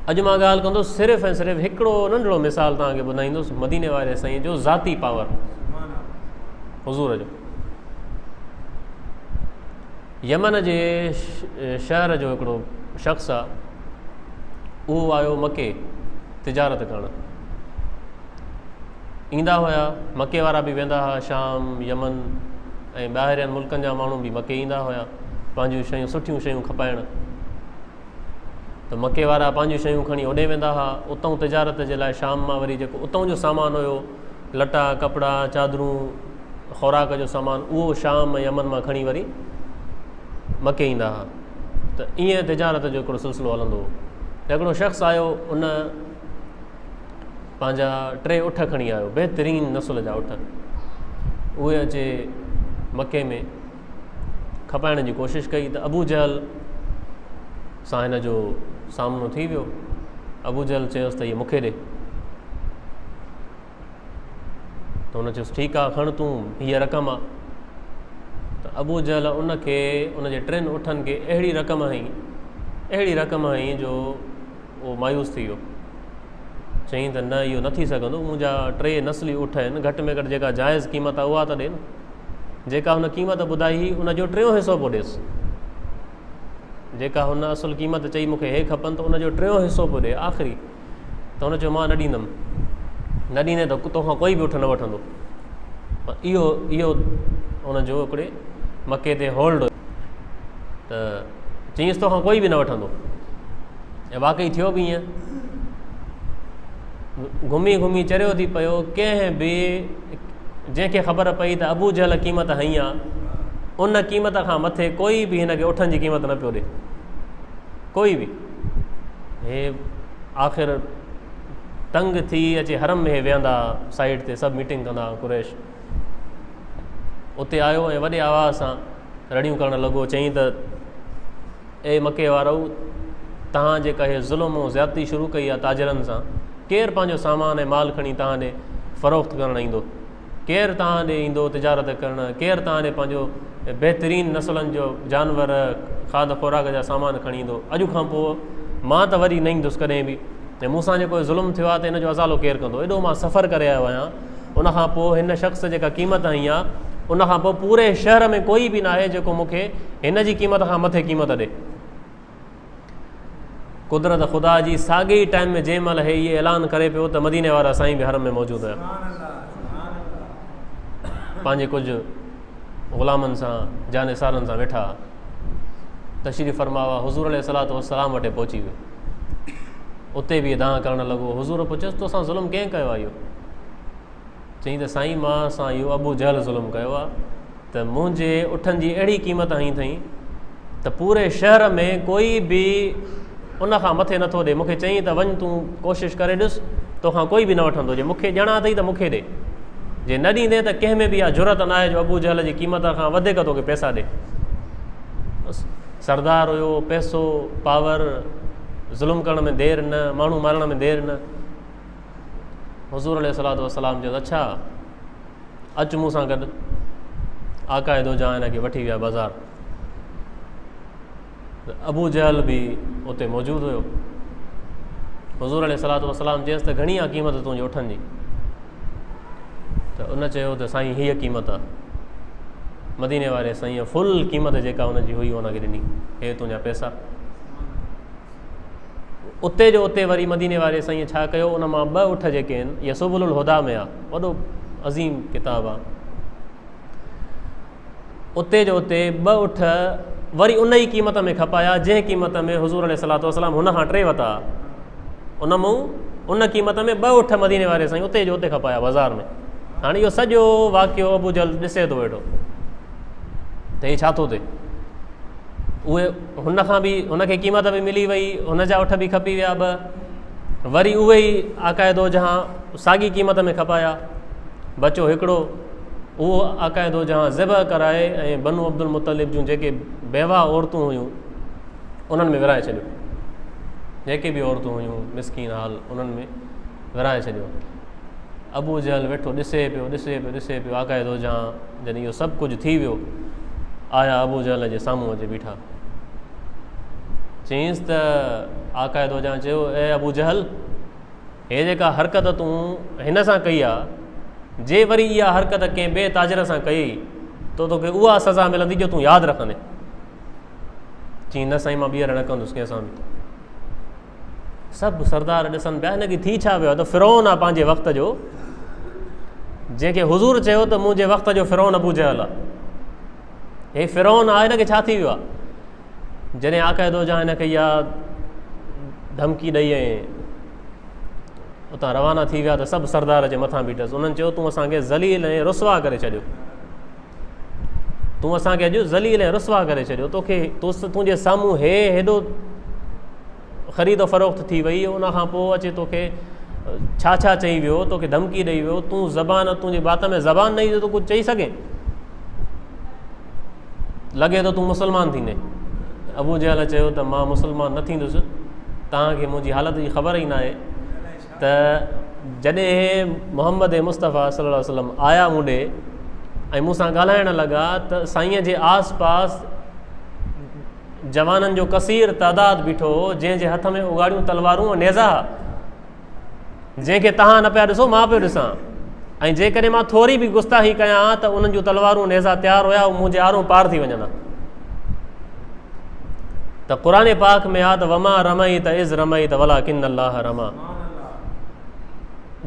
اڄ مان ڳالهه ڪندس صرف ۽ صرف هڪڙو ننڍڙو مثال توهان کي ٻڌائيندس مديني واري سائين جو ذاتي پاور حضور جو. يمن جي شهر جو هڪڙو شخص آ، اهو آيو مڪي تجارت ڪرڻ. ايندا هيا مڪي وارا به ويندا هئا شام، يمن ۽ ٻاهرين ملڪن جا ماڻهو به مڪي ايندا هيا پنهنجون شيون سٺيون شيون کپائڻ. ته مڪي وارا پنهنجون شيون کڻي اوڏي ويندا هئا. اتئون تجارت جي لاء شام مان وري جيڪو اتئون جو سامان هيو، لٽا، ڪپڙا، چادرون، خوراڪ جو سامان اهو شام ۽ يمن مان کڻي وري مڪي ايندا هئا. ته ائين تجارت جو هڪڙو سلسلو هلندو هو. ته هڪڙو شخص آيو ان پنهنجا ٽي اٺ کڻي آيو، بهترين نسل جا اٺ. اهي اچي مڪي ۾ کپائڻ جي ڪوشش ڪئي ته ابو جهل سان هن جو سامنو ٿي ويو. ابو جهل چيس ته هي مون کي ڏي. ته هن چيس ٺيڪ آ کڻ تون هيء رقم آ. ته ابو جهل ان کي ان جي ٽن اٺن کي اهڙي رقم هنئي اهڙي رقم هنئي جو اهو مايوس ٿي ويو. چيائين ته نه اهو نه ٿي سگهندو منهنجا ٽي نسلي اٺ آهن گهٽ ۾ گهٽ جيڪا جائز قيمت آ اها ته ڏي نه. جيڪا هن قيمت ٻڌائي هئي ان جو ٽيون حصو پيو ڏيس. جيڪا هن اصل قيمت چئي مون کي هي کپن ته ان جو ٽيون حصو پيو ڏي آخري. ته هن چيو مان نه ڏيندم. نه ڏيندين ته توکان ڪوئي به اٺ نه وٺندو. اهو اهو ان جو هڪڙي مڪي تي هولڊ هيو ته چيائينس توکان ڪوئي به نه وٺندو. ۽ واقعي ٿيو به ائين. گهمي گهمي چريو ٿي پيو. ڪنهن به جنهن کي خبر پئي ته ابو جهل قيمت هنئي آ، ان قيمت کان مٿي ڪوئي به هن کي اٺن جي قيمت نه پيو ڏي. ڪوئي به. هي آخر تنگ ٿي اچي حرم ۾ هي ويهندا سائيڊ تي سڀ ميٽنگ ڪندا قريش. اتي آيو ۽ وڏي آواز سان رڙيون ڪرڻ لڳو. چيائين ته اي مڪي وارؤ! توهان جيڪا هي ظلم ۽ زيادتي شروع ڪئي آهي تاجرن سان، ڪير پنهنجو سامان ۽ مال کڻي توهان ڏي فروخت ڪرڻ ايندو؟ ڪير توهان ڏي ايندو تجارت ڪرڻ؟ ڪير توهان ڏي پنهنجو بهترين نسلن جو جانور، کاڌ خوراڪ جا سامان کڻي ايندو؟ اڄ کان پوء مان ته وري نه ايندس ڪڏهن به ۽ مون سان جيڪو ظلم ٿيو آهي ته ان جو ازالو ڪير ڪندو؟ ايڏو مان سفر ڪري آيو آهيان، ان کان پوء هن شخص جيڪا قيمت هنئي آهي، ان کان پوء پوري شهر ۾ ڪوئي به ناهي جيڪو مون کي هن جي قيمت کان مٿي قيمت ڏي. قدرت خدا جي ساڳئي ئي ٽائيم ۾ جنهن مهل هي اهي اعلان ڪري پيو ته مديني وارا سائين به حرم ۾ موجود هيا. پنهنجي ڪجهه غلامن سان جانثارن سان ويٺا هئا. تشريف فرما هئا. حضور عليه الصلوة والسلام وٽ پهچي ويو. اتي به دانهن ڪرڻ لڳو. حضور پڇيس توسان ظلم ڪنهن ڪيو آهي اهو؟ چيائين ته سائين مان سان اهو ابو جهل ظلم ڪيو آهي ته منهنجي اٺن جي اهڙي قيمت هنئي اٿئين ته پوري شهر ۾ ڪوئي به ان کان مٿي نٿو ڏي. مون کي چيائين ته وڃ تون ڪوشش ڪري ڏس توکان ڪوئي به نه وٺندو. جي مون کي ڏيڻا اٿئي ته مون کي ڏي. جي نه ڏيندين ته ڪنهن ۾ به اها جرئت ناهي جو ابو جهل جي قيمت کان وڌيڪ توکي پئسا ڏي. بس سردار هيو، پئسو، پاور، ظلم ڪرڻ ۾ دير نه، ماڻهو مارڻ ۾ دير نه. حضور عليه الصلوة والسلام چيو اڇا اچ مون سان گڏ. آقا دو جهان هن کي وٺي ويا بازار. ابو جهل به اتي موجود هيو. حضور عليه الصلوة والسلام چيس ته گهڻي آ قيمت تنهنجي اٺن جي؟ ته ان چيو ته سائين هيء قيمت آ. مديني واري سائين فل قيمت جيڪا ان جي هئي ان کي ڏني، هي تنهنجا پئسا. اتي جو اتي وري مديني واري سائين ڇا ڪيو، ان مان ٻه اٺ جيڪي آهن، اها سبل الهديٰ ۾ آ، وڏو عظيم ڪتاب آ. اتي جو اتي ٻه اٺ وري ان ئي قيمت ۾ کپايا جنهن قيمت ۾ حضور عليه الصلوة والسلام هن کان ٽي وتا. ان مون ان قيمت ۾ ٻه اٺ مديني واري سائين اتي جو اتي کپايا بازار ۾. هاڻي اهو سڄو واقعو ابو جهل ڏسي ٿو ويٺو ته هي ڇا ٿو ٿئي. اهي هن کان به هن کي قيمت به ملي وئي، هن جا اٺ به کپي ويا ٻه، وري اهي ئي آقاء دو جهان ساڳي قيمت ۾ کپايا، بچو هڪڙو، اهو آقاء دو جهان ذبح ڪرائي ۽ بنو عبدالمطلب جون جيڪي بيواهه عورتون هيون انهن ۾ ورهائي ڇڏيو، جيڪي به عورتون هيون مسڪين حال انهن ۾ ورهائي ڇڏيو. ابو جهل ويٺو ڏسي پيو، ڏسي پيو، ڏسي پيو، آقاء دو جهان جڏهن اهو سڀ ڪجهه ٿي ويو، آيا ابو جهل جي سامهون اچي بيٺا. چيائينس ته آقا دو جهان چيو، اي ابو جهل! هي جيڪا حرڪت تون هن سان ڪئي آ، جي وري اها حرڪت ڪنهن ٻئي تاجر سان ڪئي ته توکي اها سزا ملندي جو تون ياد رکندين. چيائين، نه سائين مان ٻيهر نه ڪندس ڪنهن سان به. سڀ سردار ڏسن پيا هن کي ٿي ڇا ويو آهي ته فرعون آ پنهنجي وقت جو، جنهن کي حضور چيو ته منهنجي وقت جو فرعون ابو جهل آ. هي فرعون آ، هن کي ڇا ٿي ويو آ؟ جڏهن آقا دو جهان هن کي اها ڌمڪي ڏئي ۽ اتان روانا ٿي ويا ته سڀ سردار جي مٿان بيٺس. انهن چيو تون اسان کي ذليل ۽ رسوا ڪري ڇڏيو، تون اسان کي اڄ ذليل ۽ رسوا ڪري ڇڏيو، توکي تنهنجي سامهون هي هيڏو خريد و فروخت ٿي وئي، ان کان پوء اچي توکي ڇا ڇا چئي ويو، توکي ڌمڪي ڏئي ويو، تون زبان تنهنجي وات ۾ زبان نه ايندي تون ڪجهه چئي سگهين، لڳي ٿو تون مسلمان ٿيندين. ابو جهل چيو ته مان مسلمان نه ٿيندس، توهان کي منهنجي حالت جي خبر ئي ناهي ته جڏهن محمد مصطفيٰ صلي الله عليه وسلم آيا مون ڏي ۽ مون سان ڳالهائڻ لڳا ته سائينء جي آس پاس جوانن جو ڪثير تعداد بيٺو هو، جنهن جي هٿ ۾ اگهاڙيون تلوارون ۽ نيزا ها، جنهن کي توهان نه پيا ڏسو مان پيو ڏسان، ۽ جيڪڏهن مان ٿوري به گستاخي ڪيان ها ته انهن جون تلوارون نيزا تيار هيا، هو منهنجي آرون پار ٿي وڃن ها. ته قرآن پاڪ ۾ آ ته وما رميت اذ رميت ولڪن الله رميٰ.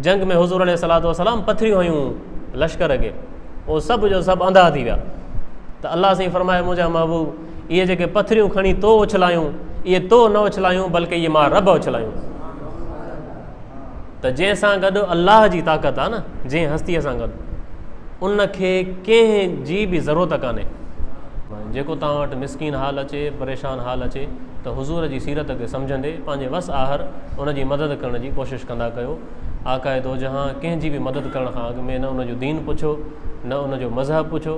جنگ ۾ حضور عليه الصلوة والسلام پٿريون هنيون لشڪر کي، اهو سڀ جو سڀ انڌا ٿي ويا. ته الله سائين فرمايو منهنجا محبوب اهي جيڪي پٿريون کڻي تو اڇلايون اهي تو نه اڇلايون بلڪه اهي مان رب اڇلايون. ته جنهن سان گڏ الله جي طاقت آ نه، جنهن هستيء سان گڏ، ان کي ڪنهن جي به ضرورت ڪانهي. جيڪو توهان وٽ مسڪين حال اچي، پريشان حال اچي ته حضور جي سيرت کي سمجهندي پنهنجي وس آهر ان جي مدد ڪرڻ جي ڪوشش ڪندا ڪيو. آقاء دوجهان ڪنهن جي به مدد ڪرڻ کان اڳ ۾ نه ان جو دين پڇيو، نه ان جو مذهب پڇيو،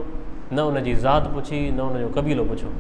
نه ان جي ذات پڇي، نه ان جو قبيلو پڇيو.